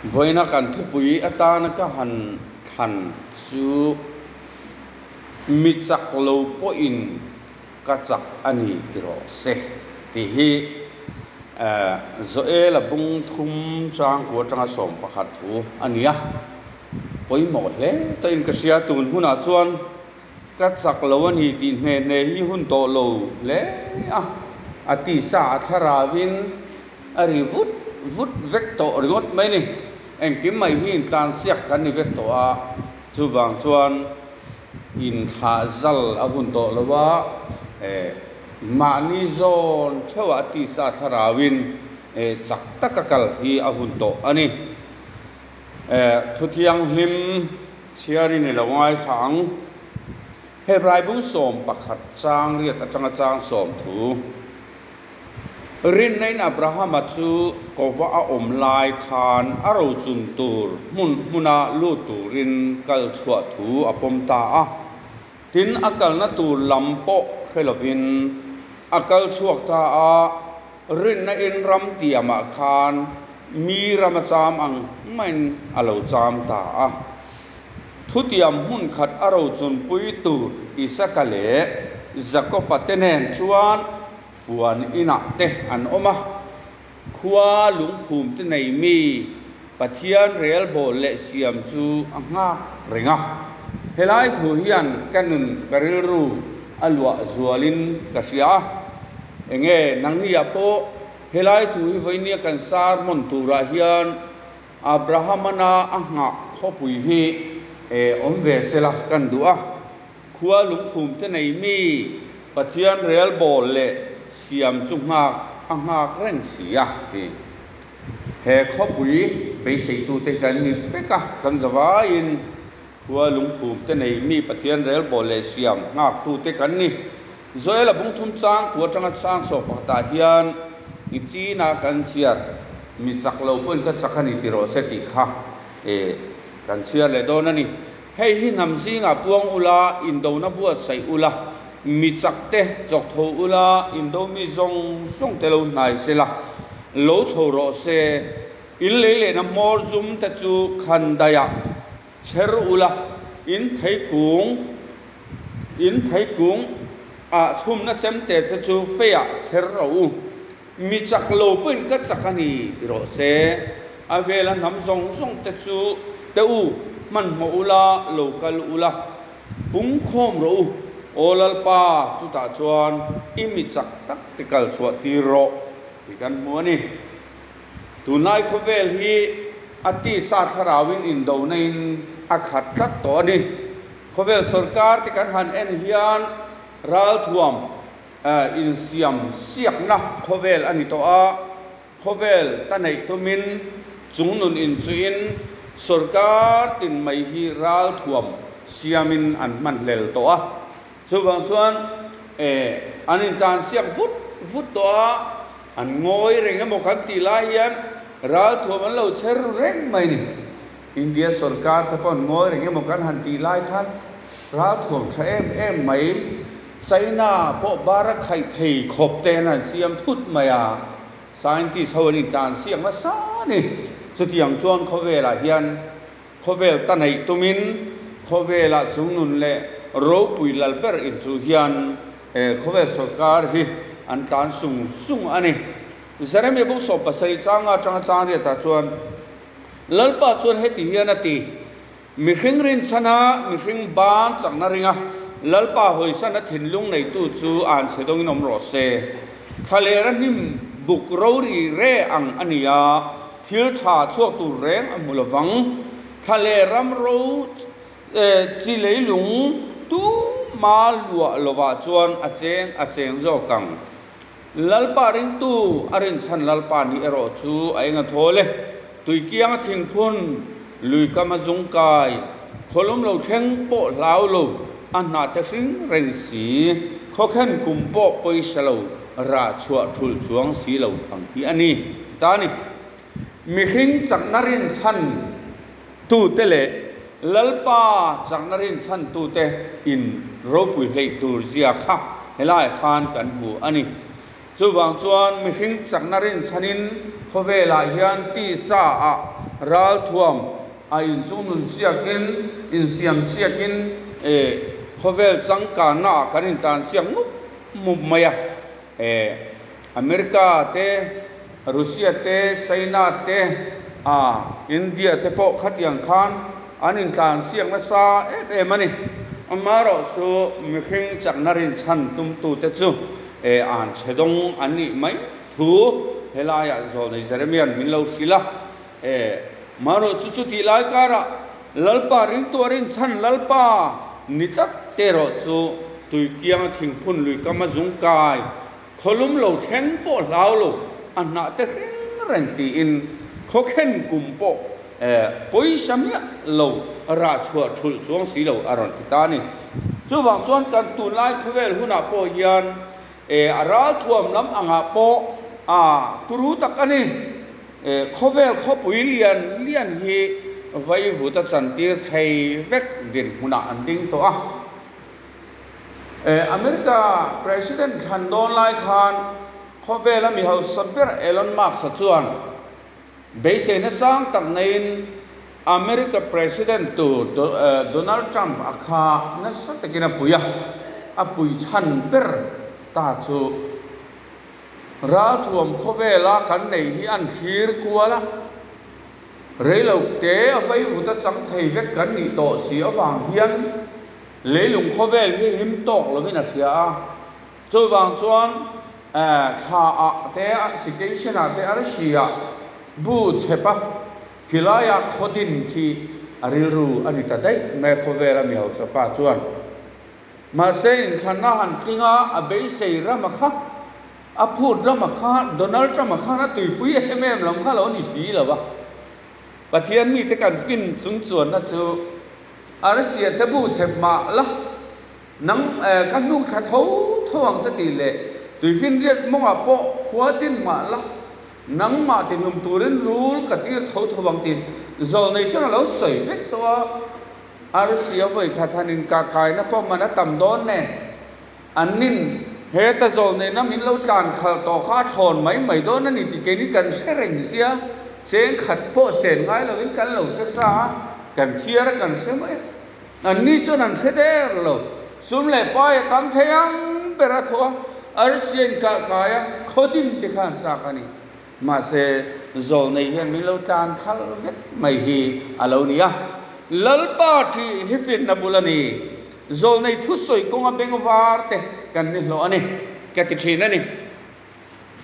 Vawiina kan thupui atana ka han thlan chu mi chak lo pawhin ka chak a ni ti rawh se tih hi Joela bung thum changkua atanga 11 thu a ni a, pawimawh hle tawhin ka hria. Tun hunah chuan ka chak lo a ni tih hne hne hi hun tawh lo hle a, a tisa a thlarauin a ri vut vut vek tawh ringawt mai ni. Engkim mai hi intlansiak kan ni vek tawh a, chuvang chuan inthlah zal a hun tawh lo a, mahni zawn theuhah a tisa thlarauin chak taka kal hi a hun tawh a ni. Thuthianghlim chhiarin i lo ngaithla ang. Hebrai bung 11 chang riat atanga chang 10 thu. Rinna in Abrahama chu kova a awm lai khan a rochun tur hmun hmuna lut turin kal chhuah thu a pawm ta a. Tin, a kalna tur lam pawh hre lovin a kal chhuak ta a. Rinna in ram tiamah khan mi ram a cham ang maiin a lo cham ta a. Thutiam hmun khat a rochunpui tur Isaka leh Jakoba te nen chuan puan inah te an awm a. Khua lungphum te nei mi Pathian relbawl leh siam chu a nghak reng a. Helai thu hian ka nun ka rilru a luah zualin ka hria a. Enge nangniah pawh helai thu hi vawinia kan sermon turah hian Abrahamana a nghah khawpui hi awm ve sela kan duh a, khua lungphum te nei mi Pathian relbawl leh siam chu nghak a nghak reng si a ti. He khawpui beiseitute kan ni vek a, kan zavaiin khua lungphum te nei mi Pathian relbawl leh siam nghaktute kan ni. Joela bung thum chang ku atanga chang sawh pakhatah hian i China kan chhiar mi chak lo pawhin ka chak a ni ti rawh se tih kha kan chhiar leh dawn a ni. Hei hi hnam zingah puang ula, indona buatsaih ula, mi chak te chawk tho ula, indo mi zawng zawng te lo hnai se la, lo chho rawh se. In lei lehna hmawr zum te chu khan daihah chher ula, in theikung In theikung ah chhumna chemte te chu feiah chher rawh u. Mi chak lo pawhin ka chak a ni ti rawh se. A vela hnam zawng zawng te chu te u, hmanhmawh ula, lo kal ula, pungkhawm rawh u. Aw Lalpa, chutah chuan i mi chak tak te kal chhuah tir rawh tih kan hmu a ni. Tunlai khawvel hi a tisa thlarauin indona in a khat tlat tawh a ni. Khawvel sorkar te kan han en hian ralthuam insiam siakna khawvel a ni tawh a, khawvel ta neih tumin chungnun inchuhin sorkar tin mai hi ralthuam siamin an hman hlel tawh a. Chuvang chuan an intlansiak vut vut tawh a, an ngawi reng emaw kan tih lai hian ralthuam an lo chher reng mai ni. India sorkar te pawh an ngawi reng emaw kan han tih lai khan ralthuam tha em em mai, China pawh bar a khaih thei khawp te an han siam thut mai a, scientist ho an intlan siak nasa a ni. Chutiang chuan khawvelah hian khawvel ta neih tumin khawvelah chungnun leh ropui lal ber inchuh hian khawvel sorkar hi an tlan sung sung a ni. Jeremia bung 17 changa atanga chang riatah chuan Lalpa chuan heti hian a ti, Mihring rinchhana mihring ban chakna ringa Lalpa hawisana thinlung neitu chu an chhe dawngin awm rawh se. Thlalera hnim buk rori re ang a ni a, thil tha chhuak tur reng a hmu lovang. Thlaler ram ro chi leilung tuma luah lovah chuan a cheng a cheng zawk ang. Lalpa ringtu a rinchhan Lalpa nih erawh chu a eng a thawl e. Tuikianga thingphun, luikama zungkai, khawlum lo thleng pawh hlau lo, a hnah te hring reng si, khawkhen kum pawh pawisa lo, rah chhuah thulh chuang si lo ang hi a ni, ti ta a ni. Mihring chakna rinchhan tute leh Lalpa chakna rinchhan tute in ropui hleih tur zia kha helaiah khan kan hmu a ni. Chuvang chuan mihring chakna rinchhanin khawvelah hian tisa ah Ralthuam a inchungnun siakin, insiam siakin khawvel changkanna ah kan intlan siak mup mup mai a. America te, Russia te, China te, India te pawh khatiang khan an intlan siak nasa em em a ni. Amaherawhchu mihring chakna rinchhan tumtute chu an chhe dawng an nih mai thu helaiah Zawlnei Jeremia'n min lo hrilh a. Maherawhchu chutih lai karah Lalpa ringtu a rinchhan Lalpa ni tlat te erawh chu tuikianga thingphun lui kam a zung kai Khawlum lo thleng pawh hlau lo, a hnah te reng reng tiin khawkhen kum pawh pawisa miah lo rah chhuah thulh chuang si lo a rawn ti ta a ni. Chuvang chuan kan tunlai khawvel hunah pawh hian a ralthuam lam angah pawh a turu tak a ni. Khawvel khawpui lian lian hi vaivut a chantir thei vek dinhmunah an ding tawh a. America President thlan dawn lai khan khawvela mi hausa ber Elon Musk-a chuan beiseina sang tak neiin America President tur Donald Trump-a kha nasa takin a pui a, a pui chhan ber ta chu ralthuam khawvela kan neih hi an thlir kual a, reilo te a vaivut a chang thei vek kan nih tawh si avang hian Leilung khawvel hi him tawk lovin a hria a, chuvang chuan thla ah te, station ah te arsi ah bu chhep a, khilai ah khaw din khi a rilru a ni ta daih mai a khawvel a mi hausa pa chuan. Mahse inthlanna han tling a, a beisei ram a kha, a phut ram a kha, Donald Trump a khan a tuipui em em lam kha lo ni si lo a. Pathian mite kan fin chung chuanna chu Arsia te bu chhep mah la, nang ka hnuk thla tho tho ang che tih leh tuifinriat mawngah pawh khua din mah la, nangmah tihlum turin rul ka tir tho tho ang tih zawlnei chuan a lo sawi vek tawh a. Arsia vawi khat han inkahkaina pawh man a tam dawn nen. An nin, Heta zawlneihna min lo tlan khalh tawh kha a thlawn mai mai dawn a ni tih keini kan hre reng sia, cheng khat pawh sen ngai lovin kan lo hre sa a, kan chhiar a kan hre mai a. An ni chuan an hre der lo. Sum leh pai a tam thei ang ber a thaw a, arsi a inkah kai a, khaw din te kha an chak a ni. Mahse, zawlnei hian min lo tlan khalh vek mai hi a lo ni a. Lalpa ṭih hi finna bul a ni. Zawlnei thusawi kawnga beng var te kan ni hlawh a ni, ka ti ṭhin a ni.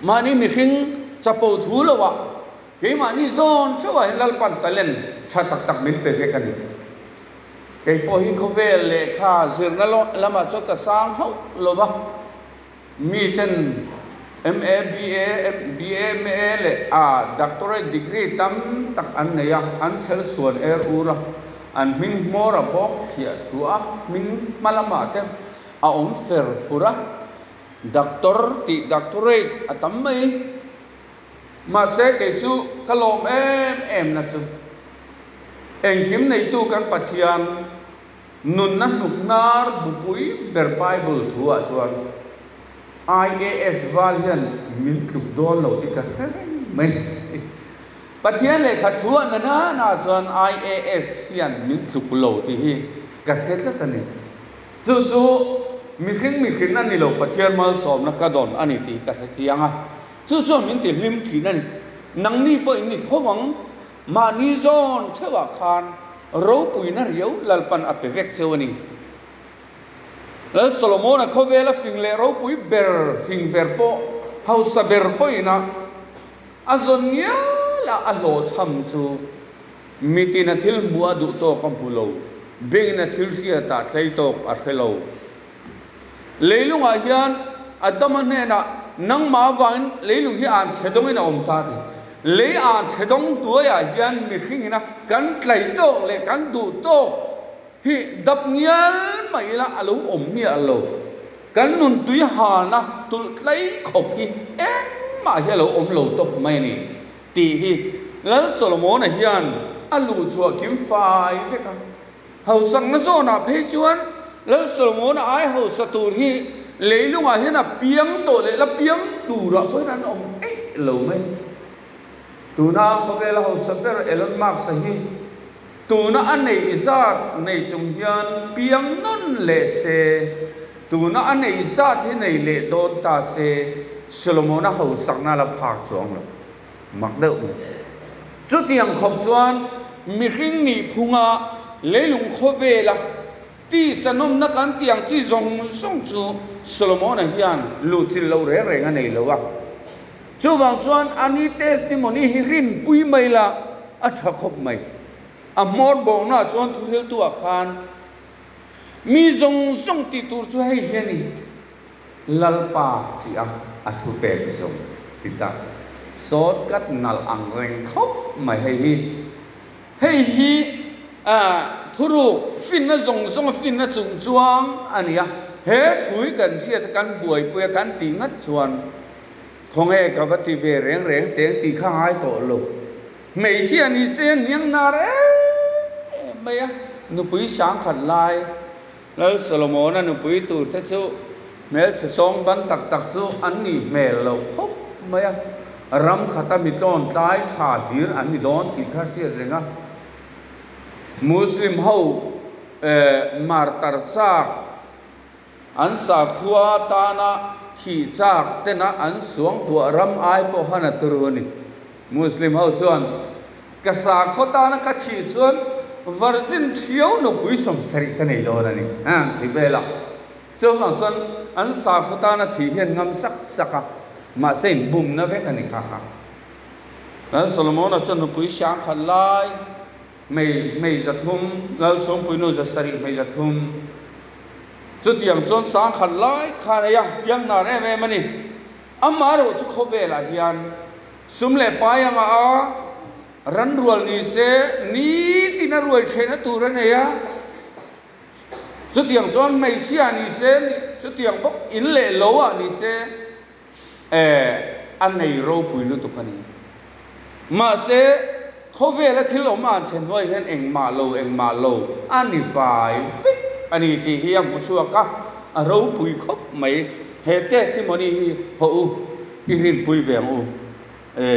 Mahni mihring chapo thu loah keimahni zawn theuhah hian Lalpan talent ṭha tak tak min pe vek a ni. Kei pawh hi khawvel lehkha zirna lamah chuan ka sang hauh lo va. Miten MA, BA, BA, MA leh a Doctorate degree tam tak an nei a, an chhel chhuan er ur a, an hming hmawr a bawk thliah thluah a, hming hma lamah te a awm fer fur a, Doctor tih Doctorate a tam mai. Mahse kei chu ka lawm em em na chu engkim neitu kan Pathian, Nunna hnuknar bupui ber Bible thu ah chuan IAS val hian min tluk dawn lo tih ka hre reng mai. Pathian lehkha thu ah na na na chuan IAS hian min tluk lo tih hi ka hre tlat a ni. Chu chu mihring mihrin a ni lo, Pathian malsawmna ka dawn a ni tih ka hre chiang a. Chu chuan min ti hlim thin a ni. Nangni pawh in ni tho ang. Mahni zawn theuhah khan ropuina riau Lalpan a pe vek cheu a ni. Lal Solomona khawvela fing leh ropui ber, fing ber pawh, hausa ber pawhin a a zawn ngial a, a hlawhchham chu mitin a thil hmuh a duh tawk a hmu lo, bengin a thil hriatah tlei tawk a hre lo. Leilungah hian Adama hnenah, Nangmah avangin leilung hi an chhe dawngin a awm ta ti. Lei an chhe dawng tuaiah hian mihringina kan tlai tawk leh kan duh tawk hi dap ngial mai ila a lo awm miah lo. Kan nun tui hana tulh tlai khawp hi engmah hi a lo awm lo tawp mai a ni tih hi Lal Solomona hian a luhchhuah kim fai vek a. Hausakna zawnah phei chuan Lal Solomona ai hausa tur hi leilungah hian a piang tawh leh la piang turah pawhin an awm eih lo mai. Tuna khawvela hausa ber Elon Musk-a hi tuna a neih zat nei chung hian piang nawn leh se, tuna a neih zat hi nei leh dawn ta se, Solomon-a hausakna la phak chuang lo. Mak deuh mai. Chutiang khawp chuan mihring nih phunga leilung khawvela tisa nawmna kan tih ang chi zawng zawng chu Solomon-a hian luhchilh lo reng reng a nei lo a. Chuvang chuan ani testimony hi rinpui mai la a tha khawp mai. A hmawr bawhna chuan thuhriltu ah khan mi zawng zawng tih tur chu hei hi a ni, Lalpa tih a a thupek zawng ti ta. Shortcut nalh ang reng khawp mai hei hi. Hei hi thuruk finna zawng zawnga finna chung chuang a ni a, he thu hi kan hriat a kan buaipui a kan tih ngat chuan khawnge ka va ti ve reng reng teng tih kha ngai tawh lo. Hmeichhia ni se hniang nar em em mai a, nupui sangkhat lai Lal Solomona nupui turte chu hmelchhe sawng ban tak tak chu an nih hmel lo khawp mai a, ram khata mi tlawn tlai tha hlir an ni dawn tih kha hriat reng a. Muslim ho martar chak an sakhua tana thih chak tena an suangtuah ram ai pawh khan a turu a ni. Muslim ho chuan Ka sakhaw tana ka thih chuan virgin thiau nupui 70 ka nei dawn a ni a ti vel a. Chuvang chuan an sakhaw tana thih hian ngam sak sak a, mahse in bumna vek a ni kha kha. Lal Solomona chuan nupui 10,000 lai hmei hmei 300, Lal Chhungpuinu 700 hmei 300. Chutiang chuan 10,000 lai kha a nei a, piangnar em em a ni. Amaherawhchu chu khawvelah hian Sum leh pai anga a ran rual ni se nitin a ruai thehna tur a nei a, chutiang chuan hmeichhia ni se chutiang bawk in leh lo ah ni se eh a nei ropui lutuk a ni. Mahse khawvela thil awm an chhe hnuai hian engmah lo engmah lo a ni fai vek a ni tih hi a hmu chhuak a, a ropui khawp mai. He testimony hi hawh u. I rinpui ve ang u. E,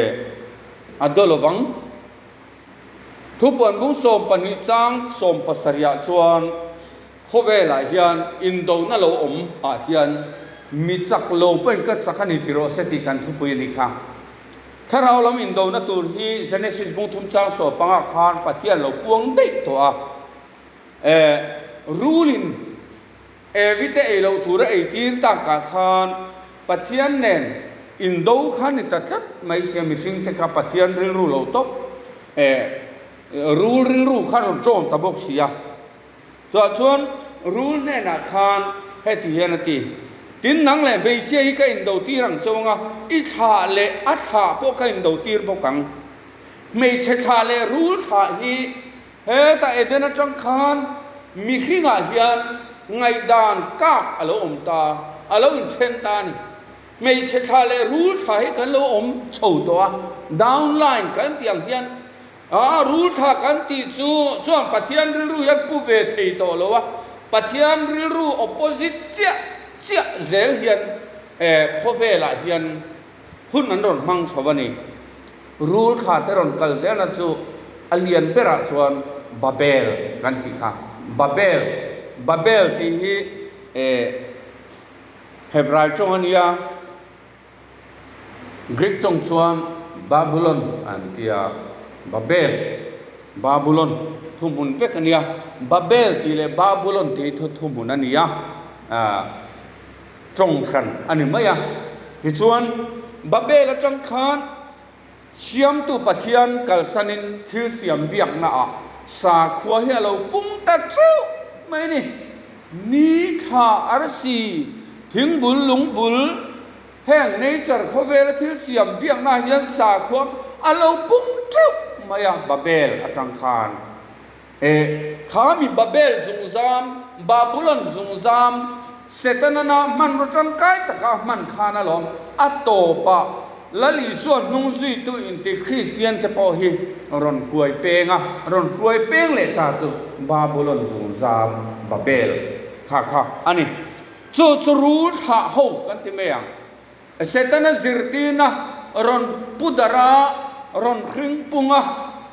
a daw lovang. Thupuan bung 12 chang 17 ah chuan khawvelah hian indona lo awm ah hian mi chak lo pawhin ka chak a ni ti rawh se tih kan thupui a ni kha. Thlarau lam indona tur hi Genesis bung thum chang 15 khan Pathian lo puang daih tawh a. E, rulin Evi te ei loh tur a ei tir takah khan Pathian nen indo kha ni ta tlat mai sia mihring te kha Pathian rilru lo tawp eh rul rilru kha rawn tawng ta bawk sia. Chuah chuan rul hnenah khan heti hian a ti, Tin nang leh hmeichhia hi ka indo tir ang cheu anga i thlah leh a thlah pawh ka indo tir bawk ang. Hmeichhe thlah leh rul thlah hi Heta Eden atang khan mihringah hian ngaihdan kak a lo awm ta, a lo inthen ta a ni. Hmeichhe thla leh rul thla hi kan lo awm chho tawh a, down line kan tih ang hian a rul thla kan tih chu chuan Pathian rilru hian pu ve thei tawh lo a, Pathian rilru opposite chiah chiah zel hian khawvelah hian hun an rawn hmang chho a ni. Rul thla te rawn kal zelna chu a lian berah chuan Babel kan tih kha. Babel, Babel tih hi eh Hebrai tawng a nia, Greek tawng chuan Babulon an ti a, Babel, Babulon thuhmun vek a nia. Babel tih leh Babulon tih hi thuhmun a ni a, ah. Tawng hran a ni mai a. Tichuan, Babel atang khan Siamtu Pathian kalsanin thil siam biaknaah sakhua hi a lo pung ta theuh mai a ni. Ni, thla, arsi, thingbul, lungbul, heng nature khawvela thil siam biaknaah hian sakhua a lo pung theuh mai a Babel atang khan. E, kha mi Babel zungzam, Babulon zungzam, Setanana hmanraw tangkai taka a hman khan alawm, a tawpah Lal Isua hnung zuitu inti Kristian te pawh hi rawn kuai peng a, rawn hruai peng leh ta chu Babulon zungzam, Babel, kha kha a ni. Chu chu rul thlah ho kan ti mai ang. Setana zirtirna rawn pu darh a. rawn hring pung a,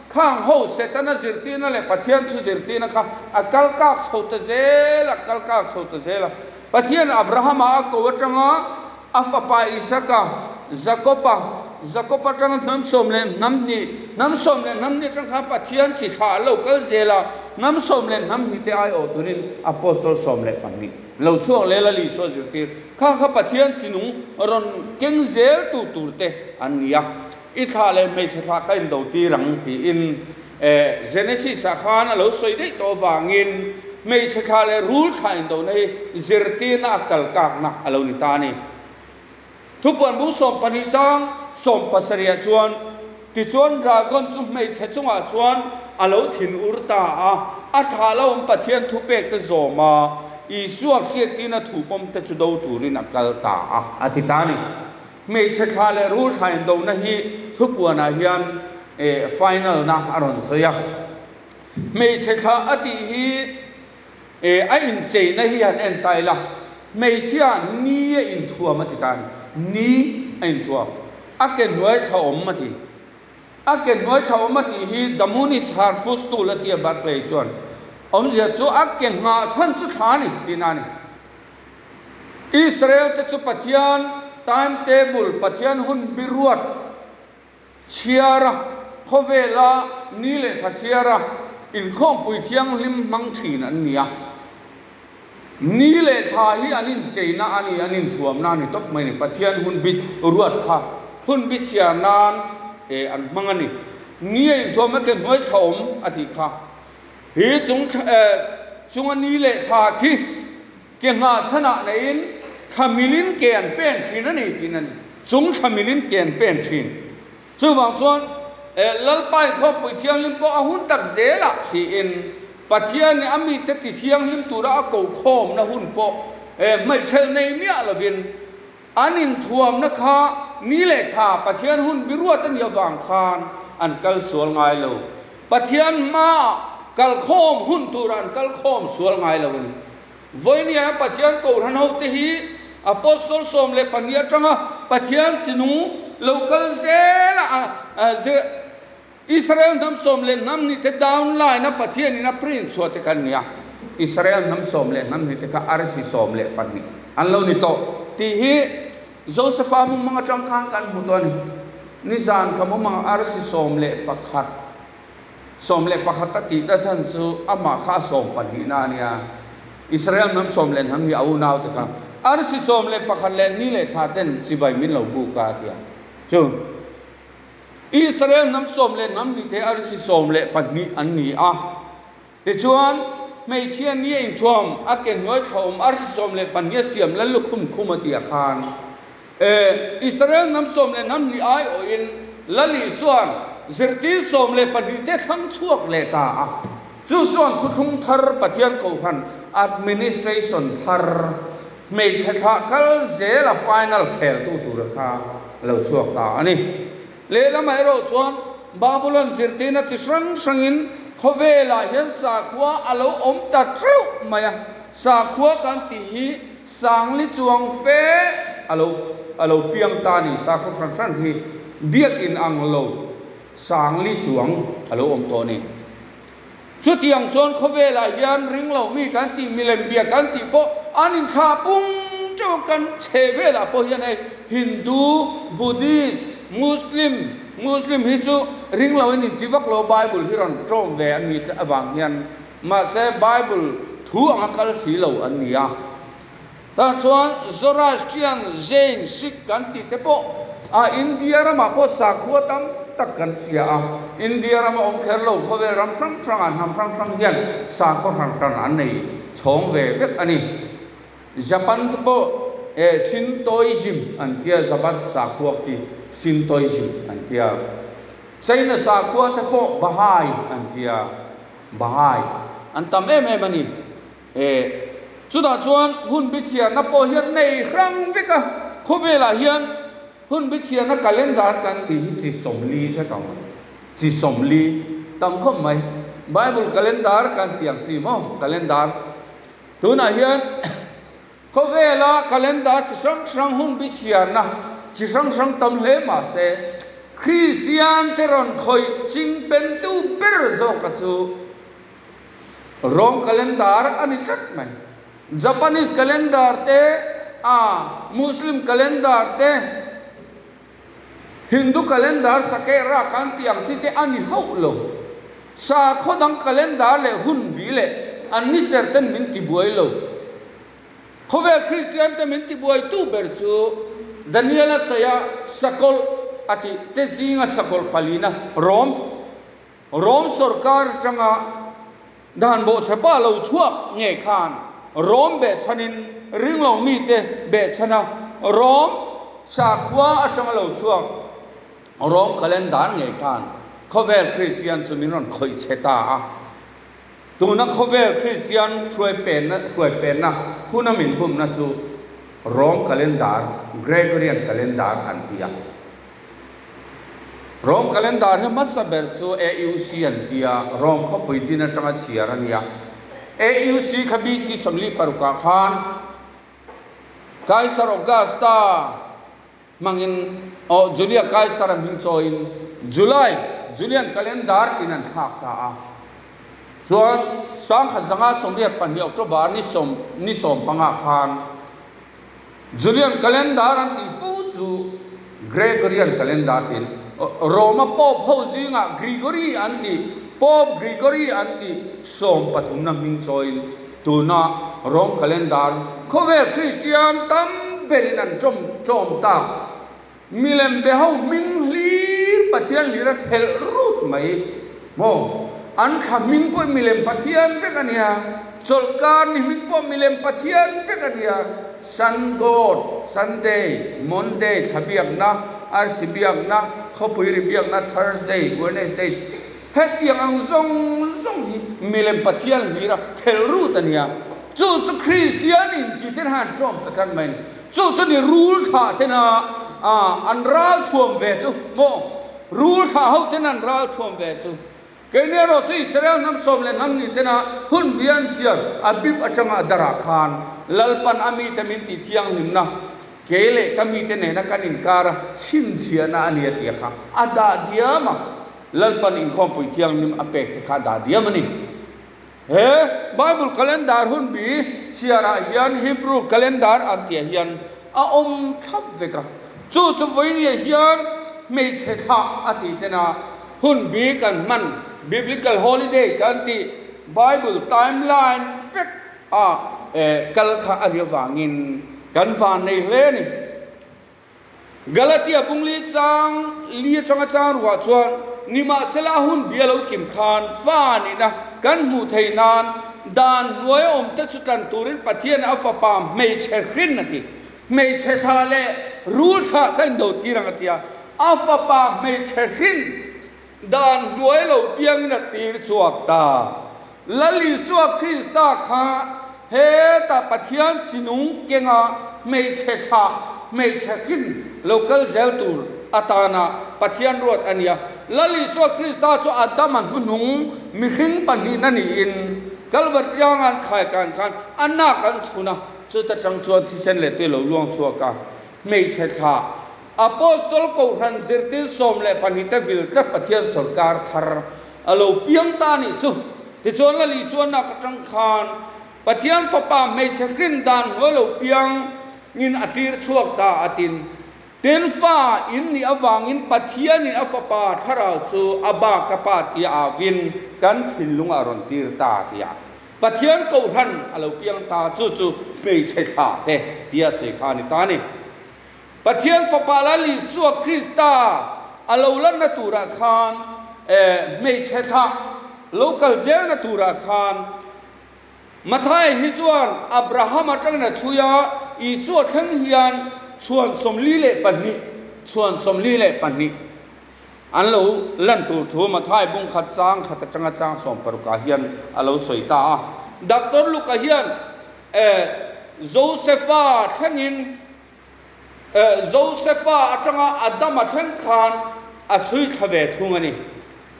khang ho Setana zirtirna leh Pathian thu zirtirna kha a kal kak chho ta zel a, kal kak chho ta zel a. Pathian Abrahama a ko atanga a fapa Isaka, Jakoba, Jakob atanga hnam 12, hnam 12 atang khan Pathian chi thlah a lo kal zel a, hnam 12 te aiawh turin Apostol 12 lo chhuak leh la Isua zirtir kha kha Pathian chi nung rawn keng zel tu tur te an ni a, I thlah leh hmeichhe thlah ka indo tir ang tiin Genesis ah khan a lo sawi daih tawh avangin hmeichhe thlah leh rul thlah indona hi zirtirna a kal kakna a lo ni ta a ni. Thupuan bu 12 chang 70 ah chuan, Tichuan dragon chu hmeichhe chungah chuan a lo thin ur ta a, a thlah lo awm Pathian thupek te zawm a, Isua hriattirna thu pawm te chu do turin a kal ta a, a ti ta a ni. Hmeichhe thla leh rul thla indona hi thupuanah hian final na a rawn sawi a. Hmeichhe thla a tih hi a incheina hi han en ta ila, hmeichhia ni a inthuam a ti ta a ni. Ni a inthuam. A ke hnuai thla awm a ti. A ke hnuai thla awm a tih hi The moon is her footstool a ti a Barclay chuan. Awmzia chu a ke nghah chhan chu thla a ni tihna a ni. Israel te chu Pathian time table, Pathian hun biruat chhiar a, khawvela ni leh thla chhiar a, inkhawmpui thianghlim hmang thin an ni a. Ni leh thla hi an incheina a ni, an inthuamna a ni tawp mai a ni. Pathian hun bi ruat kha hun bi chhiar nan an hmang a ni. Ni a inthuam a ke hnuai thla awm a tih kha. Hi chung chunga ni leh thla khi ke nghah chhanah neiin thla milin ke an pen thin a ni tiin a ni. Chung thla milin ke an pen thin. Chuvang chuan Lalpa inkhawmpui thianghlim pawh a hun tak zelah tiin Pathianin a mite ti thianghlim tura a kokhawmna hun pawh hmeichhelh nei miah lovin An inthuamna kha ni leh thla Pathian hun biruat a nih avang khan an kal sual ngai lo. Pathian hmaah kalkhawm hun turah an kalkhawm sual ngai lo a ni. Vawinia Pathian Kohhran hote hi Apostol 12 atanga Pathian chinung lo kal zela Israel hnam sawm leh hnam hnih te down line a Pathian in a print chhuah te kha an ni a, Israel hnam sawm leh hnam hnih te kha arsi 12 an lo ni tawh tih hi Josepha mumang atang khan kan hmu tawh a ni. Nizan ka mumang arsi 11, 11 a tih ta chhan chu amah kha a sawm pahnihna a nia, Israel hnam sawm leh hnam hnih a unau te kha arsi 11 leh ni leh thla ten chibai min lo buk a a ti a, chu. Israel hnam sawm leh hnam hnih te arsi 12 an ni a. Tichuan, hmeichhia ni a inthuam, a ke hnuai thla awm arsi 12 a siam lal lukhum khum a tih khan, e, Israel hnam sawm leh hnam hnih aiawhin Lal Isua'n zirtir 12 te thlang chhuak leh ta a. Chu chuan thuthlung thar Pathian Kohhran administration thar hmeichhe thlah kal zel a final kheltu tura kha a lo chhuak ta a ni. Lehlamah erawh chuan Babylon zirtirna chi hrang hrangin khawvelah hian sakhua a lo awm ta teuh mai a, sakhua kan tih hi sangli chuang fe a lo a lo piang ta a ni, sakhaw hran hran hi biakin ang lo sangli chuang a lo awm tawh a ni. Chutiang chuan khawvelah hian ringlo mi kan tih, milem bia kan tih pawh an inthlah pung teuh a, kan chhe velah pawh hian hei Hindu, Buddhist, Muslim, Muslim hi chu ringlo in inti vak lo, Bible hi rawn tawng ve an nih avang hian mahse Bible thu anga kal si lo an ni a. Tah chuan Zoroastrian, Jain, Sikh kan tih te pawh a India ramah pawh sakhua tam tak kan hria a. India rama awm kher lo khawvel ram hrang hrangah hnam hrang hrang hian sakhaw hran hran an nei chhawng ve vek a ni. Japan te pawh Shintoism an tia, Japan sakhua khi Shintoism an tia. China sakhua te pawh Bahai an tia, Bahai an tam em em a ni. E, chutah chuan hun bichhiarna pawh hian nei hrang vek a, khawvelah hian hun bichhiarna calendar kan tih hi chi 40 zet ang, chi 40 tam khawp mai. Bible calendar kan tih ang chi maw calendar. Tunah hian khawvela calendar chi hrang hrang hun bichhiarna chi hrang hrang tam hle mahse. Kristian te rawn khawih ching pentu ber zawka chu Rom calendar a ni tlat mai. Japanese calendar te, a Muslim calendar te, Hindu calendar sakeh rak an tih ang chi te a ni hauh lo. Sakhaw dang calendar leh hun bi leh an ni ser ten min tibuai lo. Khawvel Kristian te min tibuaitu ber chu Daniel-a saia sakawlh a tih te zinga sakawlh palina Rom Rom sorkar atanga dan bawhchhepa lo chhuak nge khan Rom behchhanin ringlo mite behchhana Rom sakhua atanga lo chhuak Rom calendar nge khan khawvel Kristian chu min rawn khawih chhe ta a. Tuna khawvel Kristian hruaipenna hruaipenna huna min bumna chu Rom calendar, Gregorian calendar an ti a. Rom calendar hi hmasa ber chu AUC an ti a, Rom khawpui din atanga chhiar a ni a. AUC kha BC 46 ah khan Kaisar Augusta hmangin aw Julia Kaisar a hming chawiin July, Julian calendar in an thlak ta a. Chuan 1982 October ni sawm ni sawmpangah khan Julian calendar an tih fo chu Gregorian calendar tiin Roma Pope ho zingah Gregory an tih, Pope Gregory an tih sawmpathumna hming chawiin tuna Rome calendar khawvel Kristian tam berin an ṭawm ṭawm tak. Milem be ho hming hlir Pathian hlir a thelh rut mai maw? An thla hming pawh milem Pathian vek a nia, chawlhkar ni hming pawh milem Pathian vek a nia, Sun God, Sunday, Monday, thla biakna, arsi biakna, khawpui ri biakna, Thursday, Wednesday, hetiang ang zawng zawng hi milem Pathian hlir a thelh rut a nia. Chu chu Kristian intih ten han ṭawm ta tlat mai a ni. Chu chu ni rul thlah tena an ral thuam ve chu maw? Rul thlah ho tena an ral thuam ve chu. Keini erawh chu Israel hnam sawm leh hnam ni tena hun bi an chhiar a bib atanga a darah khan Lalpan a mite min tih thianghlimna kei leh ka mite nena kan inkara chhinchhiahna a ni a tia kha a dah diam a. Lalpan inkhawmpui thianghlim a pek te kha a dah diam a ni. He Bible calendar hun bi chhiarah hian Hebrew calendar an tihah hian a awm thlap vek a. Chu chu vawinia hian hmeichhe thlah a tih tena hun bi kan hman Biblical holiday kan tih Bible timeline vek a kal kha a nih avangin kan vannei hle a ni. Galatia bungli chang li atanga chang ruah chuan nimahsela a hun bia lo kim khan fa nihna kan hmuh theih nan dan hnuai a awm te chu tlan turin Pathian a fapa hmeichhe hrin a ti. Hmeichhe thlah leh rul thlah ka indo tir ang a ti a, a fapa hmeichhe hrin Dan hnuai lo piangin a tir chhuak ta. Lal Isua Krista kha hetah Pathian chinung kenga hmeichhe thlah, hmeichhe hrin lo kal zel tur atana Pathian ruat a nia. Lal Isua Krista chu Adama hnuhnung mihring pahnihna niin Kalvar tianga an khaikan khan a nak an chhun a, chuta tang chuan thisen leh tui a lo luang chhuak a, hmeichhe thlah Apostol Kohhran zirtir 12 te vil tlat Pathian sawrkar thar a lo piang ta anih chu. Tichuan Lal Isua nak atang khan Pathian fapa hmeichhe hrin dan hnuai lo piang in a tir chhuak ta a tin. Tin fa in nih avangin Pathianin a fapa thlarau chu a ba ka pa tia avin kan thinlung a rawn tir ta tia Pathian Kohhran a lo piang ta chu chu hmeichhe thlah te tia sawi kha a ni ta a ni. Pathian Fapa Lal Isua Krista a lo lanna turah khan hmeichhe thlah lo kal zelna turah khan Mathai hi chuan Abraham atangin a chhui a, Isua thleng hian chhuan 42, chhuan 42 an lo lan tur thu Mathai bung khat chang khat atanga chang 16 ah hian a lo sawi ta a. Doctor Luka hian Josefa thlengin Josefa atanga Adama thleng khan a chhui thla ve thung a ni.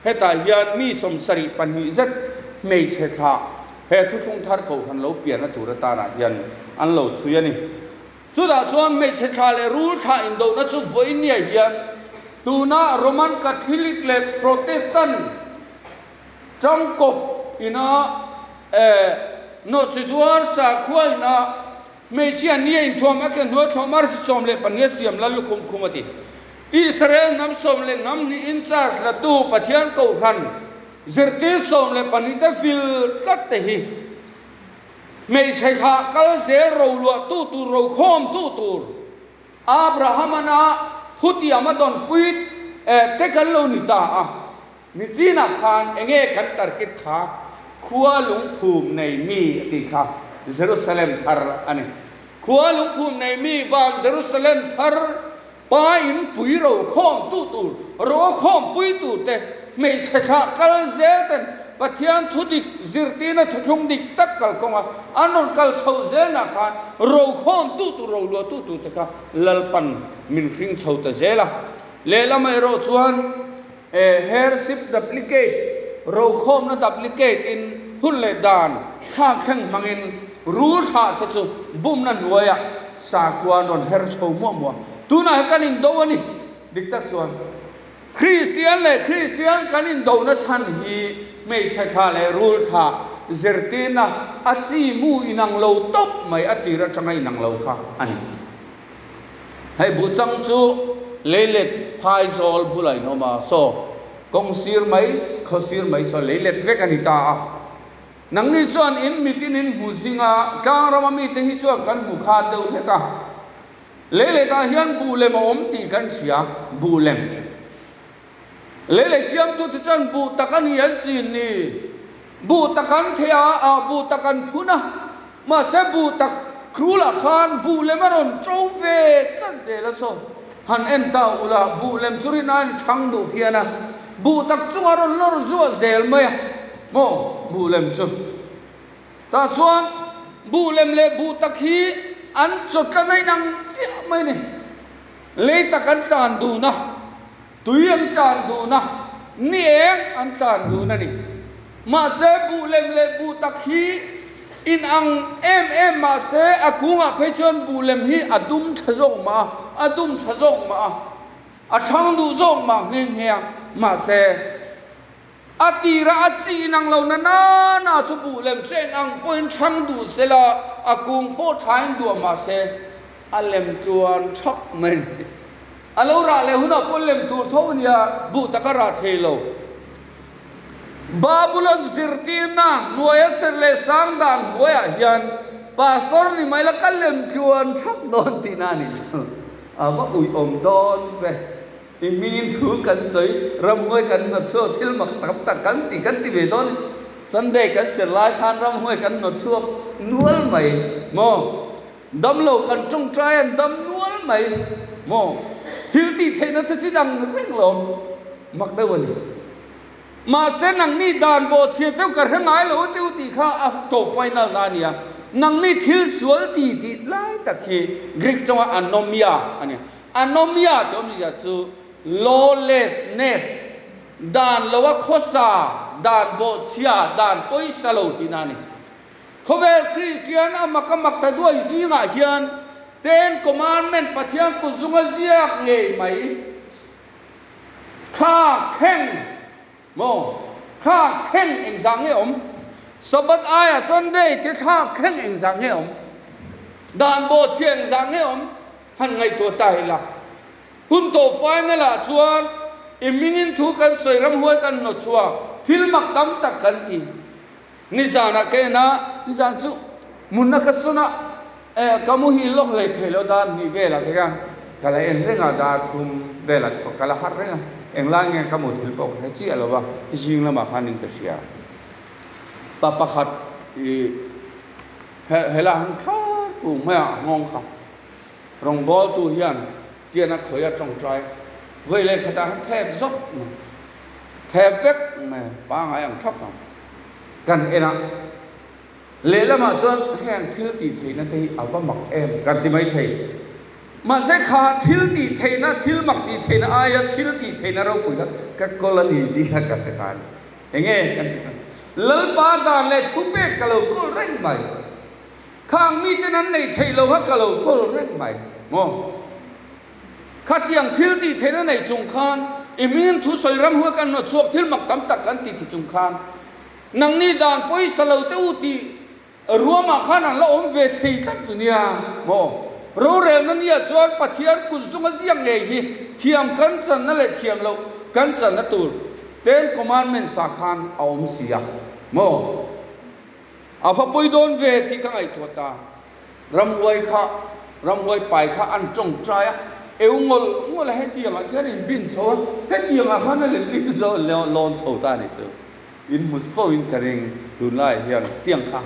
Hetah hian mi 72 zet hmeichhe thlah he thuthlung thar kohhran lo pianna tur atanah hian an lo chhui a ni. Chutah chuan hmeichhe thlah leh rul thlah indohna chu vawinia hian. Tuna Roman Catholic leh Protestant tangkawp ina nawhchizuar sakhua ina hmeichhia nia inthuam a ke hnuai thlawm arsi 12 siam lal lukhum khum a ti. Israel hnam 12 in charge latu Pathian Kohhran zirtir 12 te vil tlat te hi hmeichhe thlah kal zel roluah tu tur rokhawm tu tur Abraham-an a thutiam a dawnpui te kan lo ni ta a. Nichinah khan enge kan target kha khua lungphum nei mi a tih kha Jerusalem thar a ni. Khua lungphum nei mi van Jerusalem thar pa in pui ro khawm tu tur, ro khawm pui tur te, hmeichhe thlah kal zel ten Pathian thu dik zirtirna thuthlung dik tak kal kawnga an rawn kal chhoh zelnah khan ro khawm tu tur, ro luah tu tur te kha Lalpan min hring chho ta zel a. Lehlamah erawh chuan Heirship duplicate, rokhawmna duplicate in hun leh dan thlak thleng hmangin rul thlah te chu bumna hnuaiah sakhua an rawn her chho muah muah. Tunah hian kan indo a ni. Dik tak chuan Kristian leh Kristian kan indona chhan hi hmeichhe thla leh rul thla zirtirna a chi mu inang lo tawp mai a tir atanga inang lo kha a ni. Hei buhchang chu leilet phaizawl bulah in awm a, saw kawng sir mai, khaw sir mai saw leilet vek a ni ta a. Nangni chuan in mitin in hmu zing a, tlangrama mite hi chuan kan hmu khan deuh hlek a. Leiletah hian buh lem a awm tih kan hria, buh lem. Leilet siamtute chuan buh tak a ni an chin ni. Buh tak an thei a, ah buh tak an phun a, mahse buh tak hrulah khan buh lem a rawn ṭo ve tlat zel a saw. Han en ta ula, buh lem chu rin aiin ṭhang duh phian a, buh tak chungah a rawn lawr zuah zel mai a, maw buh lem chu. Tah chuan buh lem leh buh tak hi an chawtla na inang chiah mai a ni. Lei tak an tlan dun a, tui an tlan dun a, ni eng an tlan dun a ni. Mahse buh lem leh buh tak hi inang em em mahse a kungah phei chuan buh lem hi a dum tha zawk mah a, a dum tha zawk mah a, a thang duh zawk mah nghe nghe a, mahse A tirah a chi inang lo na na na chu buh lem chu eng ang pawhin hrang duh se la, a kung pawh thain duah mah se, a lem tluan thap mai a ni. A lo rah leh hunah pawh lem tur tho a nia, buh tak a rah thei lo. Babulon zirtirna hnuaia ser leh sang dan hnuaiah hian pastor ni mai la ka lem tluan thap dawn tihna a nih chu. A va uiawm dawn ve. I hmingin thu kan sawi, ramhuai kan hnawt chhuak, thil mak tam tak kan ti kan ti ve dawn. Sunday kan ser lai khan ramhuai kan hnawt chhuak nual mai maw? Damlo kan tawngtai an dam nual mai maw? Thil tih theihna te chi dang reng lo mak deuh a ni. Mahse nangni dan bawhchhia deuh ka hre ngai lo che u tih kha a tawp final na a nia. Nangni thil sual ti tih lai tak hi Greek tawnga anomia a ni. Anomia tih awmzia chu lawlessness, dan loa khawsa, dan bawhchhia, dan pawisa lo tihna a ni. Khawvel Kristian a mak a mak ta duai zingah hian Ten Commandment Pathian kut zunga ziak ngei mai thla thleng maw? Thla thleng engzah nge awm? Sabbath aiah Sunday te thla thleng engzah nge awm? Dan bawhchhia engzah nge awm? Han ngaihtuah ta ila. Hun tawh final ah chuan i hmingin thu kan sawi ramhuai kan hnawt chhuak, thil mak tam tak kan ti. Nizanah ka en a, nizan chu munna ka sawn a, eh ka muhil lawk hlei thei lo dar hnih velah te khan ka la en reng a, dar thum velah te pawh ka la harh reng a, englai nge ka muthilh pawh ka hre chiah lo va, zing lamah khan in ka hria. Pa pakhat i helai han thlar pung hmaiah nghawng kha. Rawngbawltu hian tian a khawi a tawngtai vawi leh khatah han thep zawk mai, thep vek mai pangai ang thlap ang kan en a. Lehlamah chuan heng thil tih theihna te hi a va mak em kan ti mai thei. Mahse kha thil tih theihna, thil mak tih theihna aia thil tih theihna ropui kha ka kawl a ni tih kha ka hre ta a ni. Enge kan ti chuan Lalpa dan leh thupek ka lo kawl reng mai. Khang miten an neih theih lo kha ka lo kawl reng mai maw? Khatiang thil tih theihna nei chung khan i hmingin thu sawi ram huai kan hnawt chhuak thil mak tam tak kan ti ti chung khan nangni dan pawisa lo te u tih ruamah khan an la awm ve thei tlat chu nia maw? Rorelna nia chuan Pathian kut zunga ziak ngei hi thiam kan channa leh thiam loh kan channa tur Ten Commandments ah khan a awm si a maw? A va pawi dawn ve tih ka ngaihtuah ta. Ramhuai kha, ramhuai pai kha an tawngtai a, eu ngawlh ngawlh a hetiang ah khian in bin chho a, hetiang ah khan a lem ling zo lawn chho ta a ni chu. In hmu fo in ka ring tunlai hian tiang kha.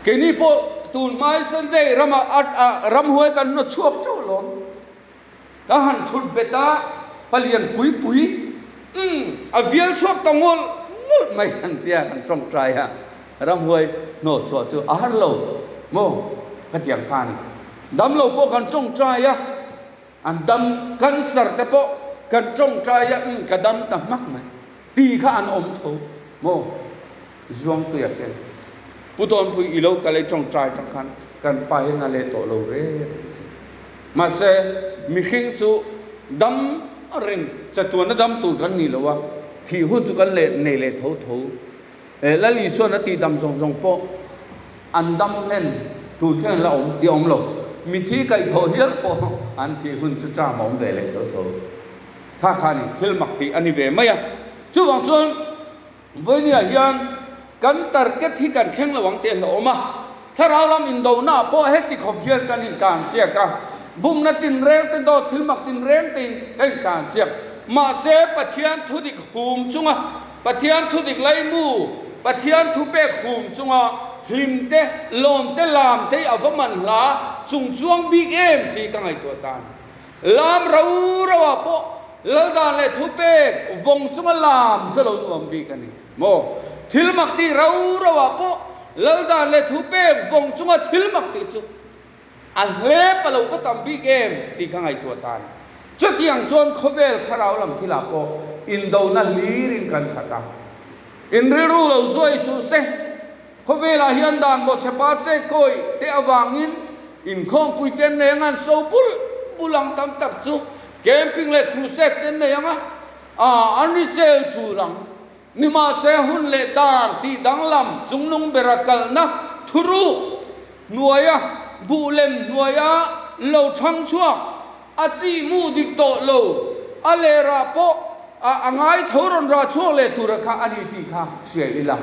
Keini pawh tun hmai Sunday ramah a ramhuai kan hnawt chhuak teuh alawm. Ka han thut bet a, palian pui pui, umm, a vial chhuak ta ngawlh ngawlh mai han tia kan tawngtai a, ramhuai hnawh chhuah chu a har lo maw ka ti ang khan. Damlo pawh kan tawngtai a, an dam cancer te pawh kan tawngtai a, umm, ka dam ta hmak mai ti kha an awm tho maw Zuangtuia khian. Pu Tawnpui i lo kal i tawngtai tang khan kan pa hian a leh tawh lo reng reng thei. Mahse, mihring chu dam reng, chatuana dam tur kan ni lo a, thih hun chu kan leh nei leh tho tho. Eh, Lal Isuan a tih dam zawng zawng pawh an dam hlen tur thleng la awm tih a awm lo. Mithi kaihthawh hial pawh an thih hun chu ṭam a awm ve leh tho tho. Kha kha ni, thil mak tih a ni ve mai a. Chuvang chuan Vawinia hian kan target hi kan thleng lo ang tih a hlauhawm a, thlarau lam indonaah pawh heti khawp hian kan intlansiak a, bumna tinreng te dawt thil mak tinreng tein kan intlansiak. Mahse, Pathian thudik hum chunga, Pathian thudik laimu, Pathian thupek hum chunga hlim te, lawm te, lam te hi a va man hla chung chuang bik em tih ka ngaihtuah tan. Lam ro ro ah pawh Laldan leh thupek vawng chunga lam chu lo nuam bik a ni maw? Thil mak tih ro ro ah pawh Laldan leh thupek vawng chunga thil mak tih chu a hlep a lo va tam bik em tih ka ngaihtuah ta a ni. Chutiang chuan khawvel thlarau lam thilah pawh indona hlirin kan khat a, in rilru lo zuai suh se. Khawvelah hian dan bawhchhepa che kawi te avangin inkhawmpui te an nei anga an so bul bul ang tam tak chu camping leh crusade te an nei anga an ri chel chul ang. Nimahse hun leh dan tih danglam chungnung bera kalna thuruk hnuaia buh lem hnuaia lo thang chhuak a chi mu dik tawh lo a lerah pawh a ngai tho rawn rah chhuak leh tura kha a ni tih kha hria ila.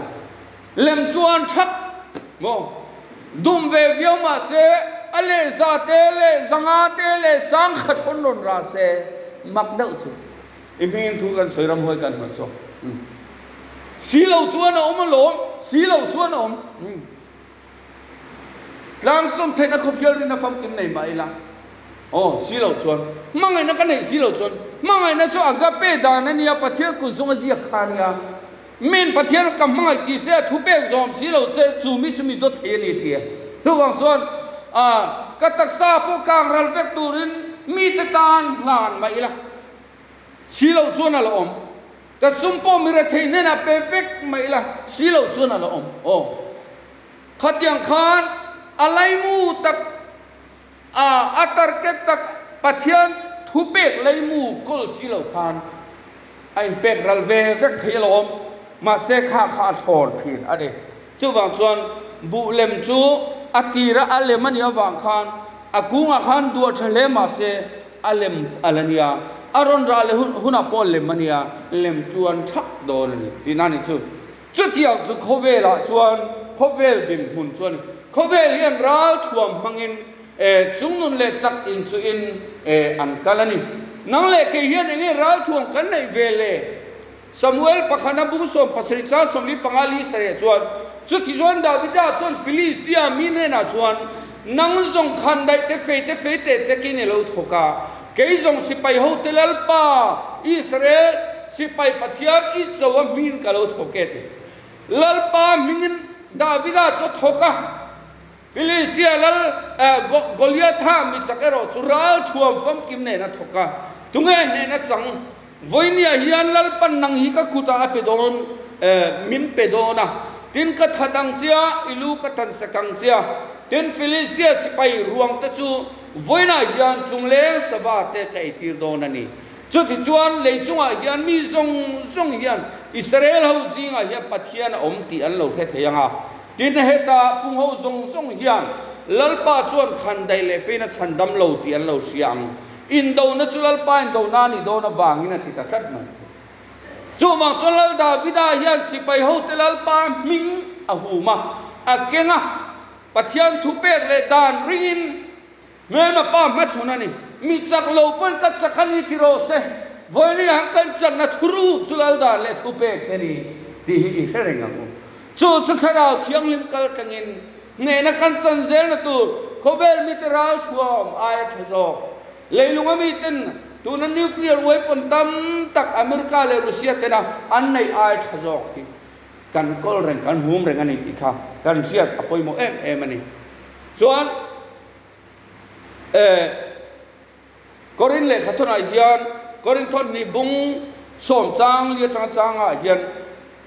Lem tluan thak maw? Dum ve viau mah se, a leh za te leh zanga te leh sang khat pawn rawn ra se, mak deuh chu. I hmingin thu kan sawi ram huai kan hman saw. Si lo chuan a awm alawm, si lo chuan a awm. Tlangsawm theihna khawp hial rinna famkim nei mah ila, aw, si lo chuan, hmangaihna ka neih si lo chuan, hmangaihna chu agape dan a nia, Pathian kut zunga ziak kha a nia. Min Pathian ka hmangaih tih se a thu pek zawm si lo che, chu mi chu mi dawt thei a ni ti a. Chuvang chuan, ka taksa pawh kang ral vek turin mite tan hlan mah ila, si lo chuan a la awm. Ka sum pawh mi rethei hnenah pe vek mah ila, si lo chuan a la awm. Aw, khatiang khan a laimu tak, a a target tak Pathian thu pek laimu kawl si lo khan a inpek ral ve vek thei alawm. Mahse kha kha a thlawn thin a ni. Chuvang chuan buh lem chu a tira a lem a nih avang khan a kungah khan duah tha hle mahse a lem a la nia, a rawn rah leh hun hunah pawh lem a nia, lem chuan thak dawn a ni tihna a ni chu. Chutiang chu khawvelah chuan khawvel dinhmun chu a ni. Khawvel hian ral thuam hmangin eh chungnun leh chak inchuhin eh an kal a ni. Nang leh kei hian eng nge ral thuam kan neih ve le? Samuel pakhana bung 17 chang 45 li sareh chuan, Chutichuan Davida chuan Filistia mi hnenah chuan, Nang zawng khan daih te fei te fei teh tekin i lo thawk a, kei zawng sipai hote Lalpa, Israel sipai Pathian i cho a hmingin ka lo thawk e ti. Lalpa hmingin Davida chu a thawk a. Filistia lal Goliatha mi chak erawh chu ral thuam famkim nen a thawk a, tunge hnehna chang? Vawinia hian Lalpan nang hi ka kutah a pe dawn, min pe dawn a, tin ka that ang chia, i lu ka tan sak ang chia, tin Filistia sipai ruang te chu vawiinah hian chungleng sava te ka eitir dawn a ni. Chutichuan lei chungah hian mi zawng zawng hian Israel ho zingah hian Pathian a awm tih an lo hre thei ang a. Tin, heta pung ho zawng zawng hian Lalpa chuan khandaih leh feina chhan dam lo tih an lo hria ang. Indona chu Lalpa indona a nih dawn avangin a ti ta tlat mai. Chuvang chuan Lal Davida hian sipai hote Lalpa hming a hum a, a keng a, Pathian thupek leh dan ringin Hmelma pa hmachhawn a ni. Mi chak lo pawn ka chak a ni ti rawh se, vawiin han kan chakna thuruk chu Lal dan leh thupek hi a ni tih hi i hre reng ang u. Chu chu Thlarau Thianghlim kal tangin hnehna kan chan zelna tur khawvel mite ralthuam aia tha zawk. Leilung a miten tuna nuclear weapon tam tak America leh Russia tena an neih aia tha zawk hi kan kawl reng, kan hum reng a ni tih kha kan hriat a pawimawh em em a ni. Chuan eh Korin lehkhathawnah hian Korinthon hnih bung sawm chang li atanga changah hian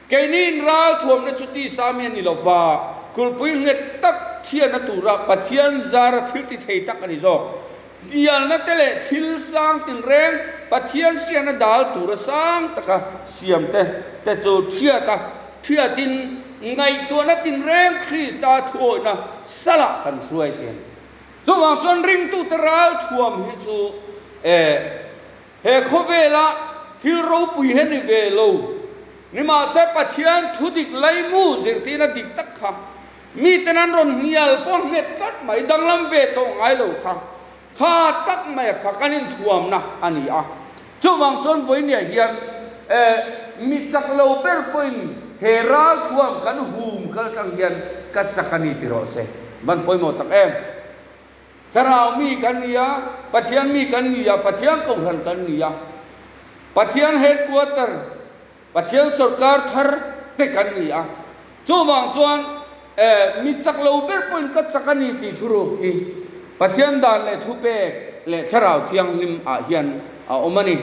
Keini inral thuamna chu tisa mi a ni lo va, kulhpui nghet tak chhiatna tura Pathian zara thil ti thei tak a ni zawk. Hnialna te leh thil sang tinreng Pathian hriatna dal tura sang taka siam te te chu thiat a, thiatin ngaihtuahna tinreng Krista thuawihna salah kan hruai tih a ni. Chuvang chuan ringtute ral thuam hi chu eh He khawvela thil ropui hi a ni ve lo. Nimahse Pathian thu dik laimu zirtirna dik tak kha miten an rawn hnial pawh nghet tlat mai, danglam ve tawh ngai lo kha, kha tak mai kha kan inthuamna a ni a. Chuvang chuan vawinia hian mi chak lo ber pawhin he ralthuam kan hum kal tang hian ka chak a ni ti rawh se. Van pawimawh tak em? Thlarau mi kan ni a, Pathian mi kan ni a, Pathian kohhran kan ni a, Pathian headquarter, Pathian sorkar thar te kan ni a. Chuvang chuan mi chak lo ber pawhin ka chak a ni tih thuruk hi Pathian dan leh thupek leh Thlarau Thianghlim ah hian a awm a ni.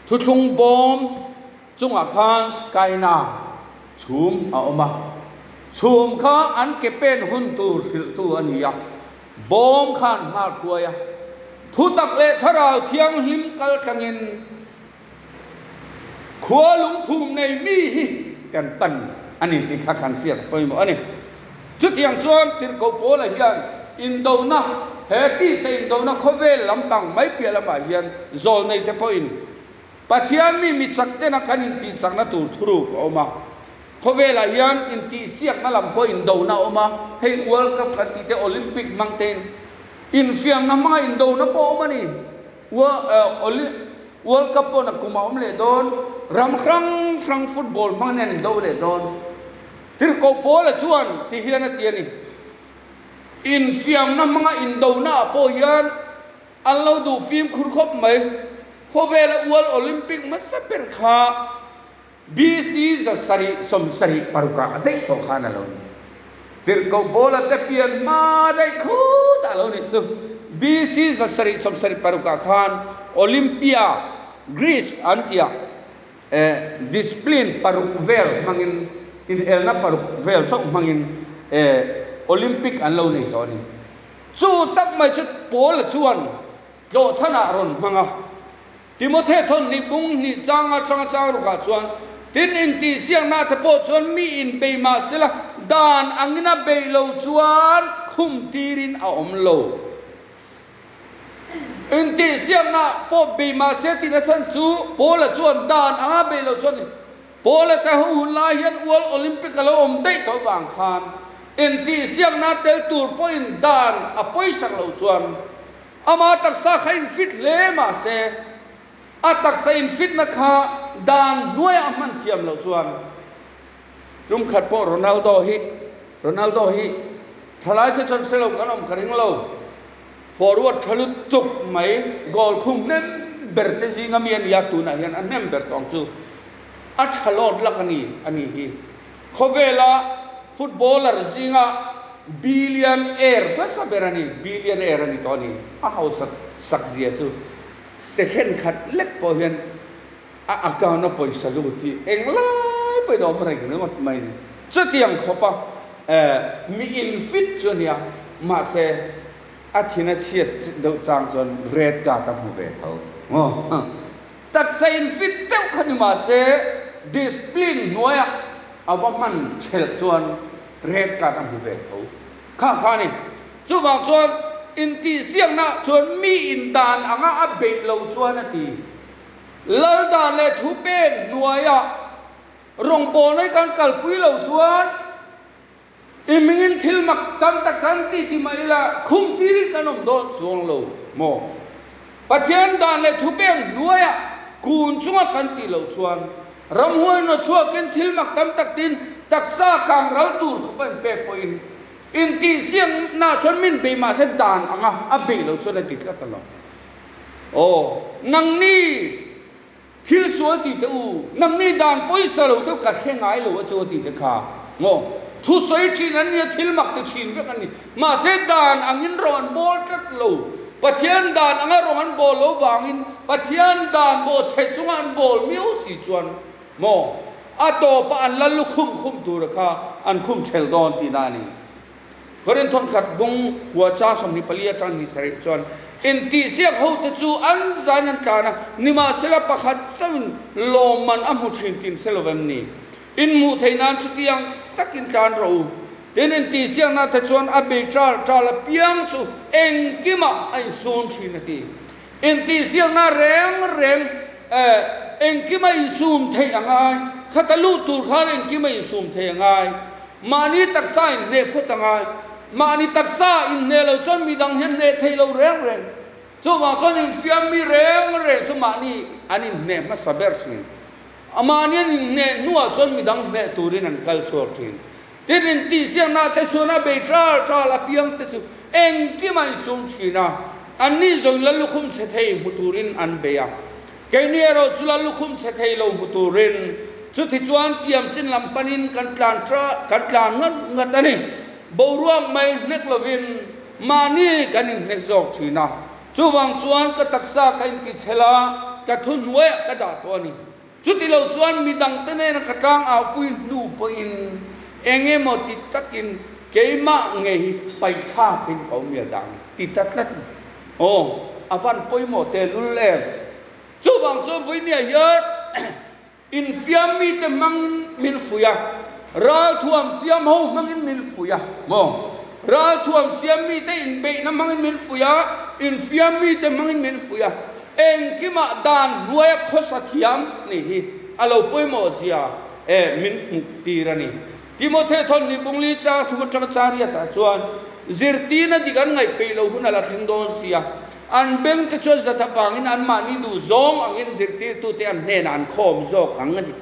Thuthlung bawm chungah khan Skyna chhum a awm a, chhum kha an ke pen hun tur hrilhtu a ni a, bawm khan hma hruai a, thutak leh Thlarau Thianghlim kal tlangin khua lungphum nei mi hi kan pan a ni tih kha kan hriat a pawimawh a ni. Chutiang chuan Tirhkoh Paula hian indona, he tisa indona khawvel lampang mai piah lamah hian zawlneite pawhin Pathian mi mi chak tena kan intihchakna tur thuruk a awm a. Khawvelah hian intihsiakna lam pawh indona a awm a, hei World Cup kan tih te, Olympic hmang tein infiamna hmanga indona pawh a awm a ni. World Cup pawh nakum a awm leh dawn, ram hrang hrang football hmangin an indo leh dawn. Tirhkoh Paula chuan ti hian a ti a ni, Infiamna hmanga indona ah pawh hian An lo duh fimkhur khawp mai. Khawvela World Olympic hmasa ber kha BC 776 ah a daih tawh khan a lo ni. Tirhkoh Paula te pian hma daih khutah a lo nih chu. BC 776 ah khan Olympia, Greece an tih ah discipline paruk vel hmangin, inelna paruk vel chauh hmangin Olympic an lo nei tawh a ni. Chu tak mai chu Paula chuan tlawhchhanah a rawn hmang a. Timothe thawn hnih bung hnih changa hranga chang rukah chuan, Tin, intihsiakna te pawh chuan mi inbei mah sela, dan angin a beih lo chuan khum tirin a awm lo. Intihsiakna pawh bei mah se tihna chhan chu Paula chuan dan anga beih lo chuan Paula te ho hun lai hian World Olympic a lo awm daih tawh vang khan intihsiakna tel tur pawhin dan a pawisak loh chuan ama taksa kha infit hle mahse a taksa infitna kha dan hnuaiah a hman thiam loh chuan tum khat pawh Ronaldo hi Ronaldo hi thalai te chuan hre lo kan awm ka ring lo. Forward tha lutuk mai, goal khung hnem ber te zinga mi a ni a, tunah hian a hnem ber tawng chu a tha lawt lak a ni a ni hi. Khawvela footballer zinga billionaire hmasa ber a ni, billionaire a ni tawh a ni. A hausa sak zia chu second khat lek pawh hian a account a pawisa lut hi englai pawhin a awm reng ringawt mai a ni. Chutiang khawpa mi in fit chu a nia, mahse. A thin a chhiat deuh chang chuan red card a hmu ve tho. Taksa in fit deuh kha ni mahse discipline hnuaiah a va hman thelh chuan red card a hmu ve tho kha kha a ni. Chuvang chuan intihsiakna chuan mi in dan anga a beih lo chuan a ti. Lal dan leh thupek hnuaiah rawngbawlna hi kan kalpui lo chuan I mingin thil mak tam tak kan ti ti mah ila khum tirin kan awm dawn chuang lo maw? Pathian dan leh thupeng hnuaiah kun chunga kan tih loh chuan ramhuai naw chhuakin thil mak tam tak tiin taksa kang ral tur khawp a inpek pawhin intihsiakna chuan min bei mahse dan anga a beih loh chuan a ti tlat a lo. Aw nangni! Thil sual tih teh u, nangni dan pawisa lo deuh ka hre ngai lo a chu a tih te kha maw? Thu sawi thin an nia, thil mak ti thin vek an ni. Mahse dan angin rawng an bawl tlat lo. Pathian dan anga rawng an bawl lo vangin Pathian dan bawhchhe chunga an bawl miau si chuan maw? A tawpah an lal lukhum khum tura kha an khum thelh dawn tihna a ni. Korin thawnkhat bung kua cha 24 atang ni sarih chuan intihsiak hote chu an zain an tlan a, nimahsela pakhat chauhin lawmman a hmu thin tih hre lo em ni? Inhmuh theih nan chutiang takin tlan rawh u. Tin, intihsiakna te chuan a bei ṭal ṭal apiang chu engkimah a insum thin a ti. Intihsiakna reng reng engkim a insum theih a ngai. Khata luh tur khan engkim a insum theih a ngai. Mahni taksa inhneh phawt a ngai. Mahni taksa inhneh lo chuan midang hian hneh theih lo reng reng. Chuvang chuan infiam mi reng reng chu mahni an inhneh hmasa ber thin. Mahni an inhneh hnuah chuan midang hneh turin an kal chhuak thin. Tin, intihsiakna te chuan a bei ṭal ṭal apiang te chu engkim a insum ṭhin a, anni zawng lal lukhum chhe thei hmu turin an bei a. Keini erawh chu lal lukhum chhe thei lo hmu turin chuti chuan tiam chin lam panin kan tlan ṭal kan tlan ngat ngat a ni. Boruak mai hnek lovin mahni kan inhnek zawk ṭhin a, chuvang chuan ka taksa ka intichhel a, ka thuhnuaiah ka dah tawh a ni. Chuti lo chuan mi dangte nena ka tlang aupui hnu pawhin eng emaw ti takin keimah ngei hi paithlakin ka awm mial dang ti ta tlat ni. Aw, a van pawimawh tehlul em! Chuvang chuan vawinia hian infiam mite hmangin min fuih a, ralthuam siam ho hmangin min fuih a maw? Ralthuam siam mite inbeihna hmangin min fuih a, infiam mite hmangin min fuih a. Engkimah dan hnuaia khawsa thiam nih hi a lo pawimawh zia e min hmuh tir a ni. Timothy thawn ni bungli chang thum atanga chariatah chuan zirtirna dik an ngaih peih lo hun a la thleng dawn sia, an beng te chuan zat avangin anmahni duh zawng angin zirtirtute an hnenah an khawm zawk ang a ni.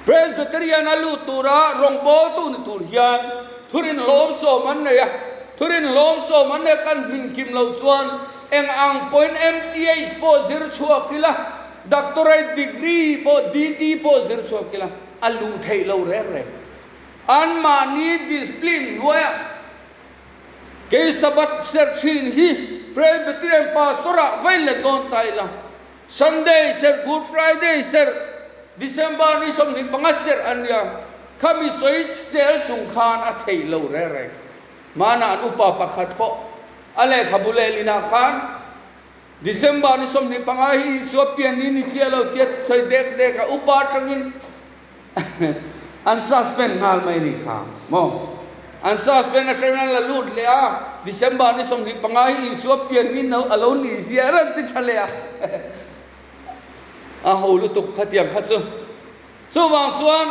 Presbyterian a lut tura rawngbawltu ni tur hian thurin hlawmsawm an nei a, thurin hlawmsawm an nei kan hmin kim lo chuan eng ang pawhin MTH pawh zir chhuak ila, Doctorate degree pawh DD pawh zir chhuak ila a luh theih lo reng reng. Anmahni discipline hnuaiah kei Sabbath serh thin hi Presbyterian Pastor ah vain let dawn ta ila, Sunday serh, Good Friday serh, December ni 25 serh an nia. Khami sawi sel chung khan a theih lo reng reng. Hmanah an upa pakhat pawh a lehkhabu lehlinah khan December ni 25 hi Isua pian ni ni chiah lo tia sawi dek dek a, upa atangin an suspend nghal mai ni kha maw? An suspend atangin an la lut leh a, December ni 25 hi Isua pian ni no a lo ni zia reng ti tha leh a. A ho lutuk khatiang kha chu. Chuvang chuan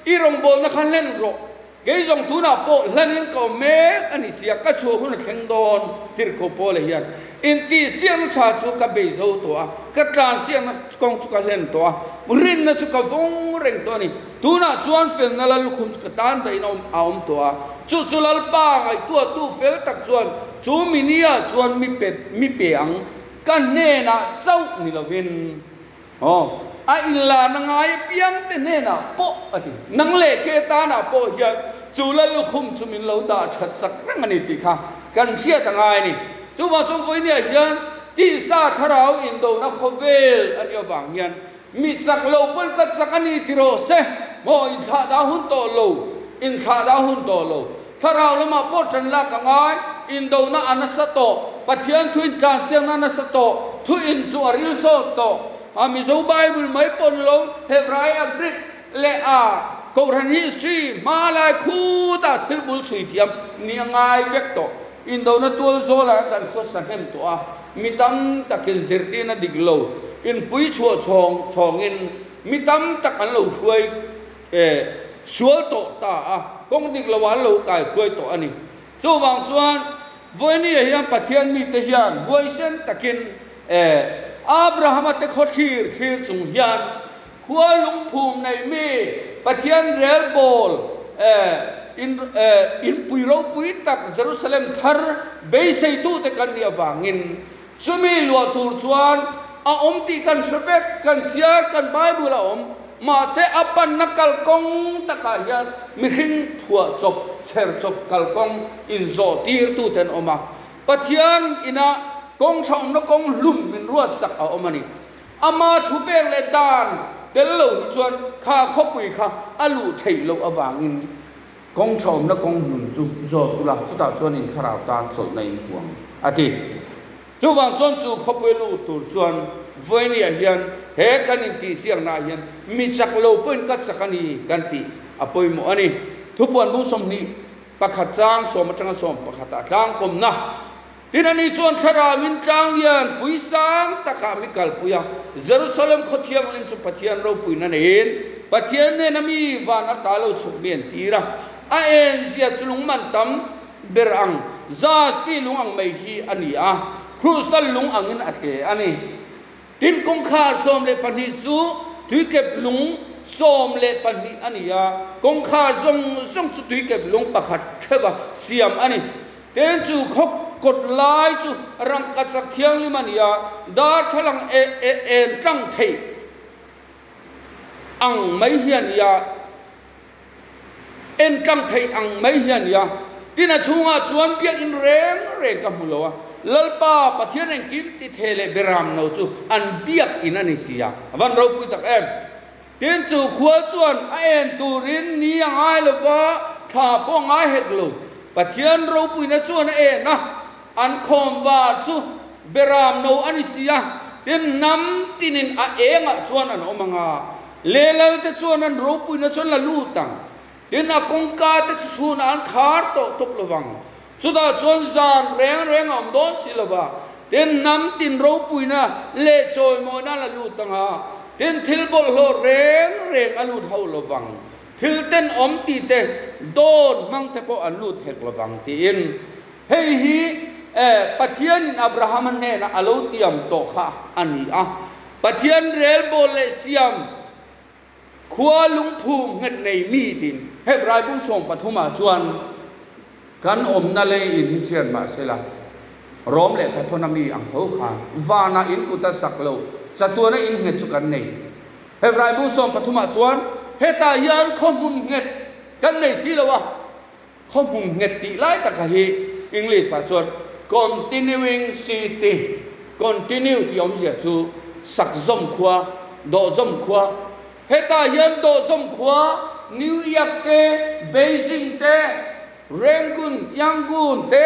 i rawngbawlna kha hlen rawh. Kei zawng tunah pawh hlanin ka awm mek a ni sia, ka chhuah hun a thleng dawn tirhkoh Paula hian intihsiakna tha chu ka bei zo tawh a, ka tlansiakna kawng chu ka hlen tawh a, rinna chu ka vawng reng tawh a ni. Tunah chuan felna Lallukhum chu ka tan dahin a awm tawh a, chu chu Lalpa ngaihtuahtu fel tak chuan chu minia chuan mi pe mi pe ang ka hnenah chauh ni lovin. Aw, a inlarna ngai apiang te hnenah pawh a ti. Nang leh ke tanah pawh hian chu Lallukhum chu min lo dah that sak reng a ni tih kha kan hriat a ngai a ni. Chuvang chuan vawinia hian tisa thlarau indona khawvel a nih avang hian mi chak lo pawn ka chak a ni ti rawh se maw inthlah dah hun tawh lo, inthlah dah hun tawh lo. Thlarau lamah pawh tan lak a ngai. Indona a nasa tawh, Pathian thu intlansiakna a nasa tawh, thu in chu a ril sawt tawh. A Mizo Bible mai pawh ni lo, Hebrai a Greek leh a Kohhran history hma lai khutah thil bul chhui thiam ni a ngai vek tawh. Indona tual zawlah kan khawsa hnem tawh a, mi tam takin zirtirna dik lo inpui chhuah chhawng chhawngin mi tam tak an lo hruai sual tawh ta a, kawng dik loah an lo kai hruai tawh a ni. Chuvang chuan Vawinia hian Pathian mite hian huaisen takin Abrahama te khaw thlir thlir chung hian khua lungphum nei mi Pathian rel bawl in inpui ropui tak Jerusalem thar beiseitute kan nih avangin Chumi luah tur chuan a awm tih kan hre vek, kan chhiar, kan Bible a awm. Mahse a panna kalkawng takah hian mihring phuah chawp, chher chawp kalkawng inzawh tirtute an awm a. Pathian ina kawng tha awmna kawng hlum min ruatsak a awm a ni. Ama thupek leh dan tel lo hi chuan kha khawpui kha a luh theih loh avangin Kawng tha awmna kawng hlun chu zawt ula, chutah chuan in thlarau tan chawlhna in puang, a ti. Chuvang chuan chu khawpui lut tur chuan Vawinia hian he kan intihsiaknaah hian mi chak lo pawhin ka chak a ni kan tih a pawimawh a ni. Thupuan bung 21 chang sawm atanga sawm pakhatah tlangkawmna Tin, ani chuan thlarau in tlang lian pui sang takah mi kalpui a, Jerusalem khaw thianghlim chu Pathian ropuina neiin Pathian nena mi van ata lo chhuk mi an tir a, a enzia chu lungman tam ber ang Jaspi lung ang mai hi a ni a, Krustal lung angin a tle a ni. Tin, kawngkhar 12 chu tuikep lung 12 a ni a, kawngkhar zawng zawng chu tuikep lung pakhat theuha siam a ni. Tin, chu khaw kawt lai chu rangkachak thianghlim a ni a, darthlalang en tlang theih ang mai hi a ni a, en tlang theih ang mai hi a ni a. Tin, a chhungah chuan biakinn reng reng ka hmu lo a, Lalpa Pathian engkim ti thei leh beram no chu an biakinn a ni si a, a van ropui tak em! Tin, chu khua chuan a en turin ni a ngai lo va, thla pawh a ngai hek lo. Pathian ropuina chuan a en a, an khawmvar chu beram no a ni si a, tin, hnam tinin a engah chuan an awm ang a, lelalte chuan an ropuina chuan la lut ang. Tin, a kawngka te chu chhunah an khar tawh tawp lo vang. Chutah chuan zan reng reng a awm dawn si lo va, tin hnam tin ropuina leh chawimawina la lut ang a, tin thil bawlhhlawh reng reng a lut hauh lo vang, thil tenawm tih te, dawn hmang te pawh an lut hek lo vang tiin. Hei hi Pathianin Abrahama hnenah a lo tiam tawh kha a ni a, Pathian relbawl leh siam Khua lungphum nghet nei mi tin Hebrai bung 13 ah chuan kan awmna lei in hi chian mah sela, Rom lehkha thawn a mi ang tho khan vanah in kut a sak lo, chatuana in nghet chu kan nei. Hebrai bung 13 ah chuan hetah hian khaw hmun nghet kan nei si lo a, Khaw hmun nghet tih lai taka hi English ah chuan continuing city, continue tih awmzia chu sak zawm khua, dawh zawm khua. Hetah hian dawh zawm khua New York te, Beijing te, Rangoon, Yangon te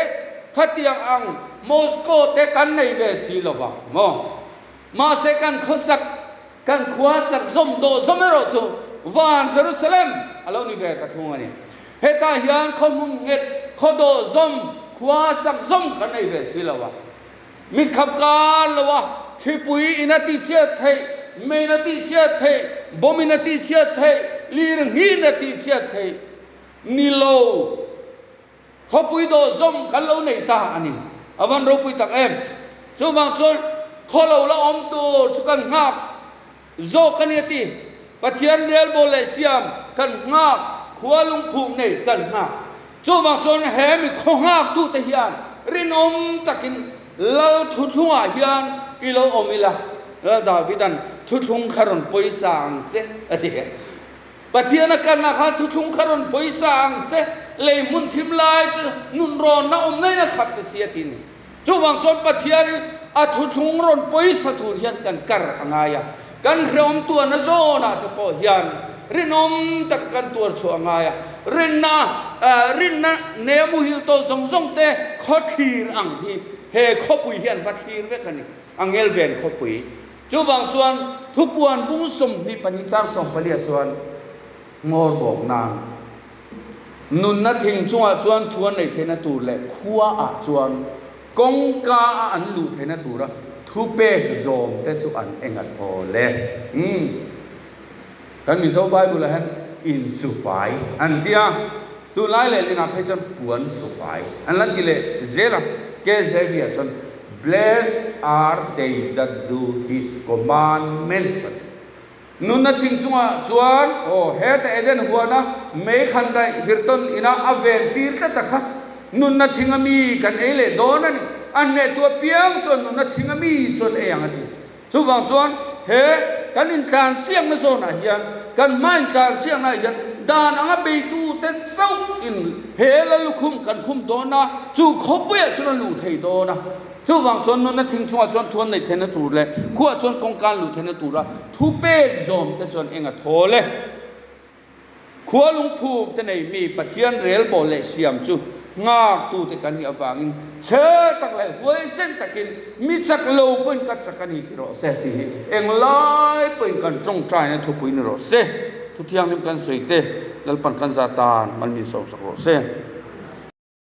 khatiang ang Moscow te kan nei ve si lo vang maw? Mahse kan khawsak Kan khua sak zawm dawh zawm erawh chu van Jerusalem a lo ni ve ta thung a ni. Hetah hian khaw hmun nghet, khaw dawh zawm, khua sak zawm kan nei ve si lo a. Mit khap kar lo a, thlipui in a tihchhiat theih, mei in a tihchhiat theih, bomb in a tihchhiat theih, lir nghin a tihchhiat theih ni lo. Khawpui dawh zawm kan lo nei ta a ni. A van ropui tak em! Chuvang chuan khaw lo la awm tur chu kan nghak zawk a ni a ti. Pathian relbawl leh siam kan nghak, khua lungphum nei kan nghak. Chuvang chuan he mi khaw nghaktute hian rinawm takin Lal thuthlungah hian i lo awm ila, Lal Davidan thuthlung kha rawn pawisa ang che a ti. Pathian a kalna khan thuthlung kha rawn pawisa ang che, lei hmun thim lai chu nun rawnna awm nain a khat ta si a ti ni. Chuvang chuan Pathian hi a thuthlung rawn pawisa tur hian kan kar a ngai a, kan hrehawm tuarna zawnah te pawh hian rinawm taka kan tuar chhuah a ngai a, rinna rinna nei a muhil tawh zawng zawng te. khaw thlir ang hi he khawpui hi an va thlir vek a ni, Angel ven khawpui. Chuvang chuan thupuan bung 22 chang 14 ah chuan ngawr bawk nan nunna thing chungah chuan thu an neih theihna tur leh khua ah chuan kawngka a an luh theihna tura thupek zawm te chu an eng a thawl e. Umm. Kan Mizo Bible ah hian insufai an ti a, tunlai leh linah phei chuan puan sufai an la ti leh zel a. KJV ah chuan Blessed are they that do his commandments a ti. Nunna thing chungah chuan aw heta Eden huana mei khan daih virtawn ina a ven tir tlat a kha nunna thing a mi kan ei leh dawn a ni. A hnehtu apiang chuan nunna thing a mi chuan ei ang a ti. Chuvang chuan he kan intlansiakna zawnah hian, kan hma intlansiaknaah hian dan anga beitute chauh in he la lukhum kan khum dawn a, chu khawpuiah chuan a luh thei dawn a. Chuvang chuan nunna thing chungah chuan thu an neih theihna tur leh khuaah chuan kawngka an luh theihna tura thupek zawmte chuan eng a thawl e. Khua lungphum te nei mi Pathian relbawl leh siam chu nghaktute kan nih avangin chhe tak leh huaisen takin mi chak lo pawhin ka chak a ni ti rawh se tih hi englai pawhin kan tawngtaina thupui ni rawh se. Thu thianghlim kan sawi te Lalpan kan za tan malmin sawmsak rawh se.